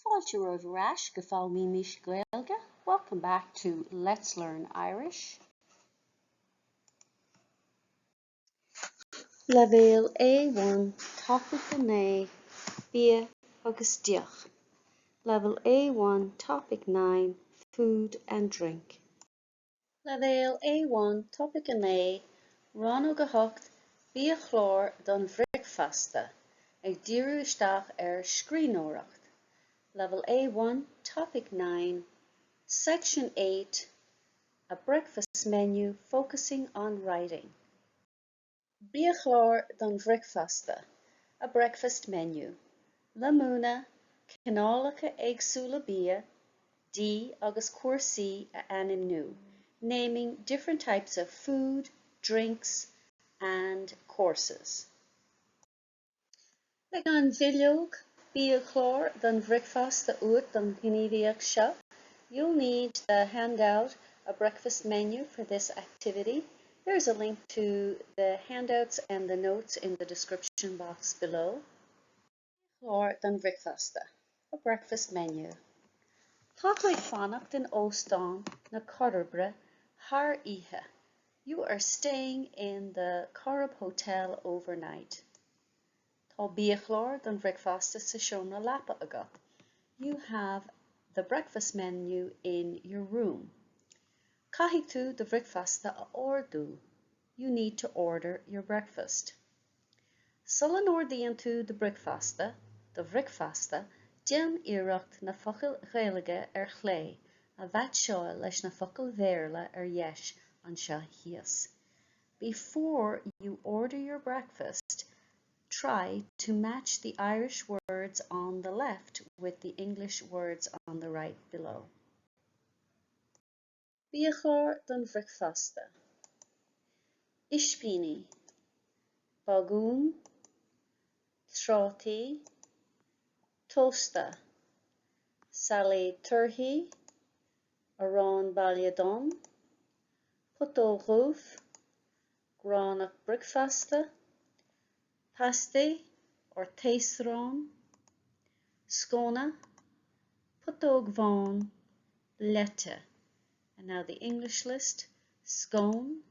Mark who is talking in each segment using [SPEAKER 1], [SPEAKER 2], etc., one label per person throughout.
[SPEAKER 1] Fáilte romhaibh ar ais go Foghlaimímis Gaeilge, welcome back to Let's Learn Irish. Leibhéal A1 Topaic 9, Bia agus Deoch Level A1 Topic 9, Food and Drink. Leibhéal A1 Topaic 9, Rannóg 8, Biachlár don bhricfeasta, ag díriú isteach ar scríbhneoireacht. Level A1 Topic 9, Section 8, A breakfast menu focusing on writing. Biachlár don bhricfeasta, A breakfast menu, le múineadh cineálacha éagsúla bia, dí agus cúrsaí a ainmniú, naming different types of food, drinks and courses. Beidh an bhileog Biachlár don Bhricfeasta uait don ghníomhaíocht seo. You'll need the handout A Breakfast Menu for this activity. There's a link to the handouts and the notes in the description box below. Biachlár don Bhricfeasta, A Breakfast Menu. Tá tú ag fanacht in Óstán na Coiribe thar oíche. You are staying in the Corrib Hotel overnight. Tá biachlár don bhricfeasta sa seomra leapa agat. You have the breakfast menu in your room. Caithfidh tú do bhricfeasta a ordú. You need to order your breakfast. Sula n-ordaíonn tú do bricfeasta, do bhricfeasta, déan iarracht na focail Ghaeilge ar chlé a mheaitseáil leis na focail Bhéarla ar dheis anseo thíos. Before you order your breakfast, try to match the Irish words on the left with the English words on the right below. Biachlár don bhricfeasta. Ispíní. Bagún. Trátaí. Tósta. Sailéad torthaí. Arán baile donn. Putóg dhubh. Gránach bricfeasta. Pasty or taosrán. Scóna. Putóg bhán. Leite. And now the English list. Scone,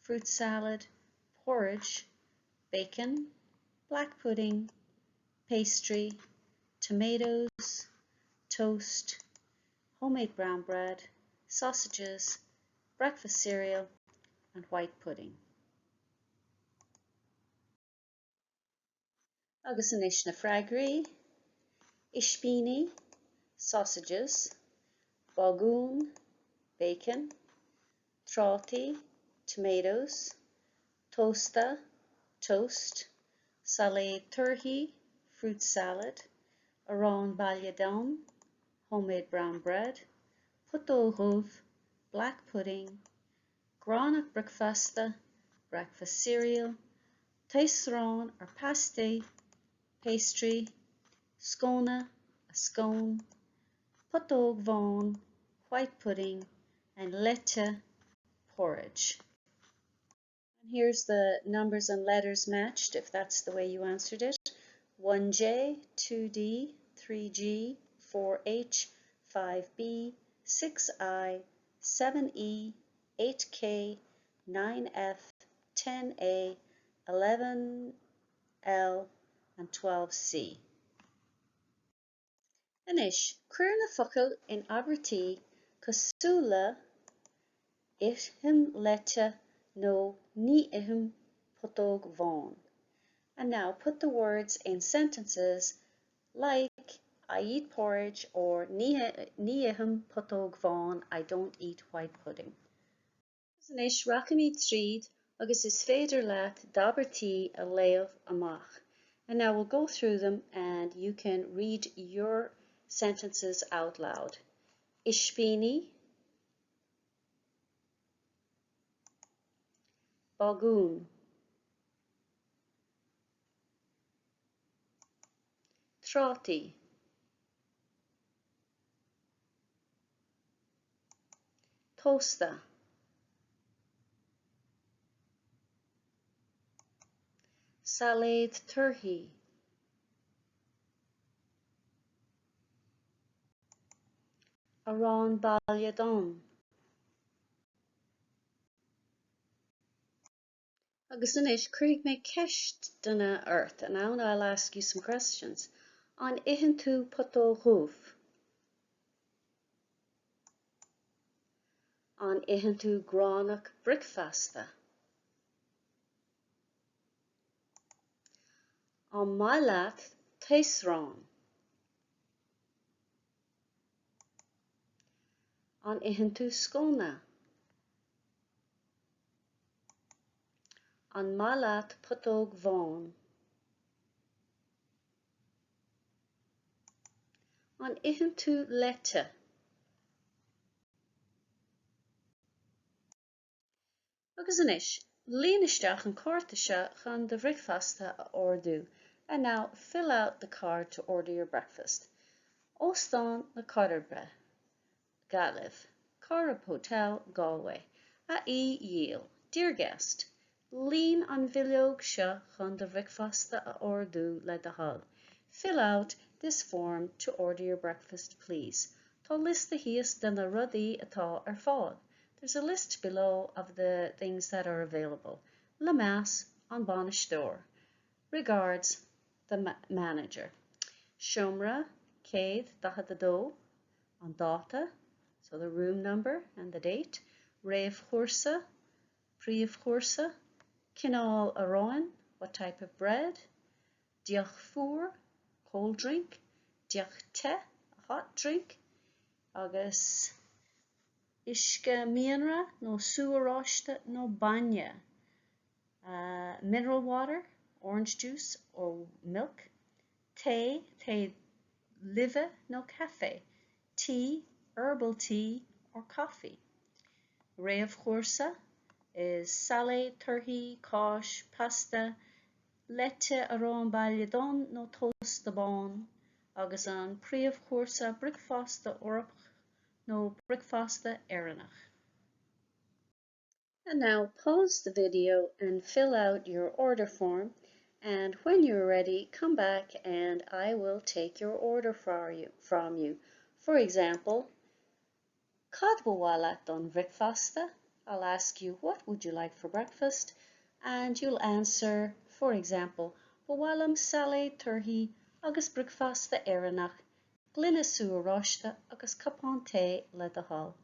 [SPEAKER 1] fruit salad, porridge, bacon, black pudding, pastry, tomatoes, toast, homemade brown bread, sausages, breakfast cereal, and white pudding. Agus anois na freagraí, ispíní, sausages, bagún, bacon, trátaí, tomatoes, tósta, toast, sailéad torthaí, fruit salad, arán baile donn, homemade brown bread, putóg dhubh, black pudding, gránach bricfeasta, breakfast cereal, taosrán or pasty, pastry, scóna, a scone, putóg bhán, white pudding, and leite, porridge. And here's the numbers and letters matched, if that's the way you answered it. 1J, 2D, 3G, 4H, 5B, 6I, 7E, 8K, 9F, 10A, 11L and 12C. Anois, cuir na focail in abairtí cosúil le Ithim leite nó Ní ithim putóg bhán. And now put the words in sentences like I eat porridge or Ní ithim putóg bhán, I don't eat white pudding. Agus anois rachaimid tríd agus is féidir leat d'abairtí a léamh amach. And now we'll go through them and you can read your sentences out loud. Ispíní, Bagún. Trátaí. Tósta. Sailéad torthaí. Arán baile donn. Agus anois cuirfidh mé ceisteanna ort, and now I'll ask you some questions. An itheann tú putóg dhubh? An itheann tú gránach bricfeasta? An maith leat taosrán? An itheann tú scóna? An maith leat putóg bhán? An itheann tú leite? Agus anois, líon isteach an cárta seo chun do bhricfeasta a ordú. And now fill out the card to order your breakfast. Óstán na Coiribe, Gaillimh, Corrib Hotel, Galway. A aoi dhil, Dear guest, Líon an bhileog seo chun do bhricfeasta a ordú le do thoil. Fill out this form to order your breakfast please. Tá liosta thíos de na rudaí atá ar fáil. There's a list below of the things that are available. Le meas, an bainisteoir. Regards, the manager. Seomra 142, an dáta, so the room number and the date, réamhchúrsa, príomhchúrsa, cineál aráin, what type of bread, deoch fuar, cold drink, deoch te, a hot drink, agus uisce mianra nó sú oráiste nó bainne, mineral water, orange juice or milk, tae, tae luibhe nó caife, tea, herbal tea or coffee. Réamhchúrsa is sailéad, torthaí, cáis, pasta, leite, arán baile donn nó tósta bán, agus an príomhchúrsa bricfeasta Eorpach nó bricfeasta Éireannach. And now pause the video and fill out your order form and when you're ready come back and I will take your order for you, from you. For example, Cad ba mhaith leat don bhricfeasta? I'll ask you what would you like for breakfast and you'll answer, for example, Ba mhaith liom sailéad torthaí agus bricfeasta Éireannach, gloine sú oráiste agus cupán tae le do thoil.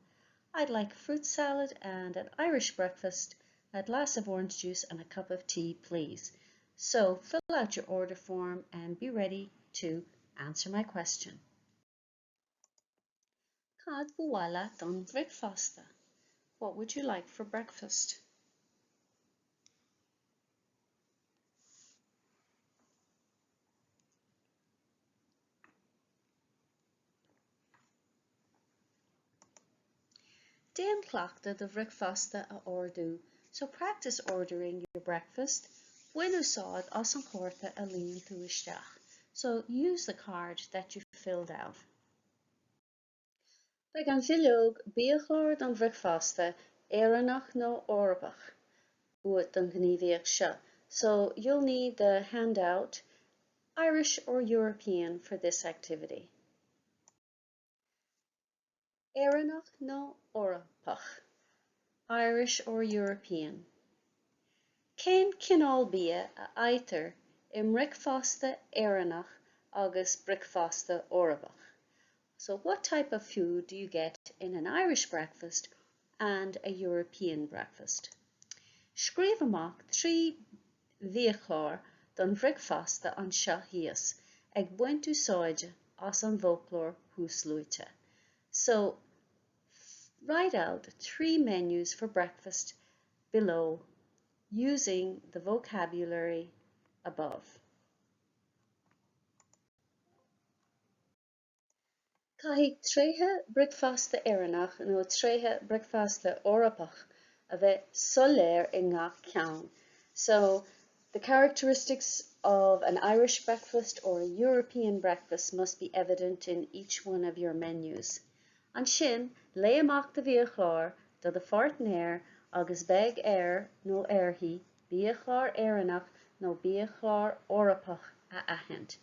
[SPEAKER 1] I'd like fruit salad and an Irish breakfast, a glass of orange juice and a cup of tea, please. So fill out your order form and be ready to answer my question. Cad ba mhaith leat don bhricfeasta? What would you like for breakfast? Déan cleachtadh do bhricfeasta a ordú, so practice ordering your breakfast. Bain úsáid as an chárta a líon tú isteach, so use the card that you filled out. Beidh an bhileog Biachlár don Bhricfeasta, Éireannach nó Eorpach, uait don ghníomhaíocht seo, so you'll need the handout Irish or European for this activity. Éireannach nó Eorpach? Irish or European? Cén cineál bia a fhaightear i mbricfeasta Éireannach agus bricfeasta Eorpach? So what type of food do you get in an Irish breakfast and a European breakfast? Scríobh amach 3 bhiachlár don bhricfeasta anseo thíos, ag baint úsáide as an bhfoclóir thuasluaite. So, write out 3 menus for breakfast below using the vocabulary above. Caithfidh tréithe bricfeasta Éireannach nó tréithe bricfeasta Eorpach a bheith soiléir i ngach ceann. So, the characteristics of an Irish breakfast or a European breakfast must be evident in each one of your menus. Ansin, léigh amach do bhiachlár do do pháirtnéir agus beidh air nó uirthi biachlár Éireannach nó biachlár Eorpach a aithint.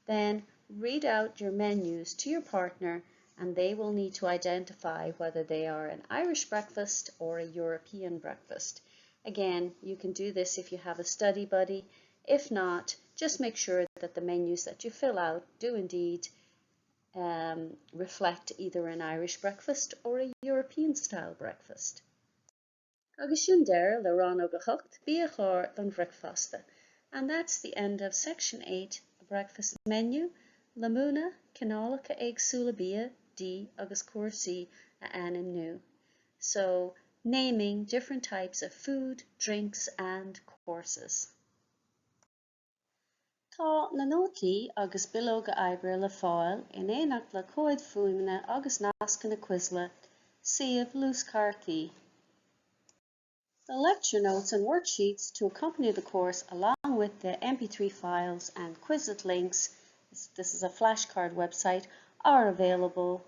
[SPEAKER 1] Then read out your menus to your partner and they will need to identify whether they are an Irish breakfast or a European breakfast. Again, you can do this if you have a study buddy. If not, just make sure that the menus that you fill out do indeed um, reflect either an Irish breakfast or a European style breakfast. Agus sin deireadh le rannóg a hocht, biachlár don bhricfeasta. And that's the end of section 8, breakfast menu, le múineadh cineálacha éagsúla bia, dí agus cúrsaí a ainmniú. So, naming different types of food, drinks and courses. Tá na nótaí agus bileoga oibre le fáil in éineacht le comhaid fuaime agus nascanna Quizlet, suíomh luaschártaí. The lecture notes and worksheets to accompany the course along with the MP3 files and Quizlet links, this is a flashcard website, are available.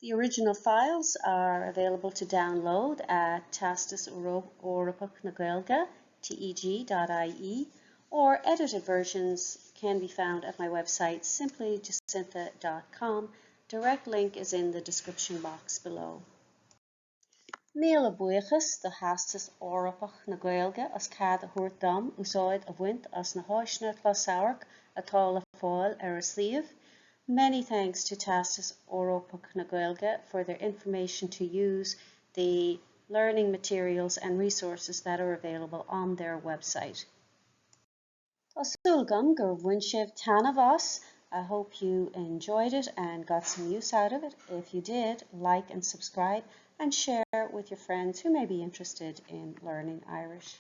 [SPEAKER 1] The original files are available to download at Teastas Eorpach na Gaeilge, teg.ie, or edited versions can be found at my website simplyjacintha.com. Direct link is in the description box below. Míle buíochas do Theastas Eorpach na Gaeilge as cead a thabhairt dom úsáid a bhaint as na háiseanna closamhairc atá le fáil ar a suíomh. Many thanks to Teastas Eorpach na Gaeilge for their information to use the learning materials and resources that are available on their website. Tá súil agam gur bhain sibh taitneamh as. I hope you enjoyed it and got some use out of it. If you did, like and subscribe and share with your friends who may be interested in learning Irish.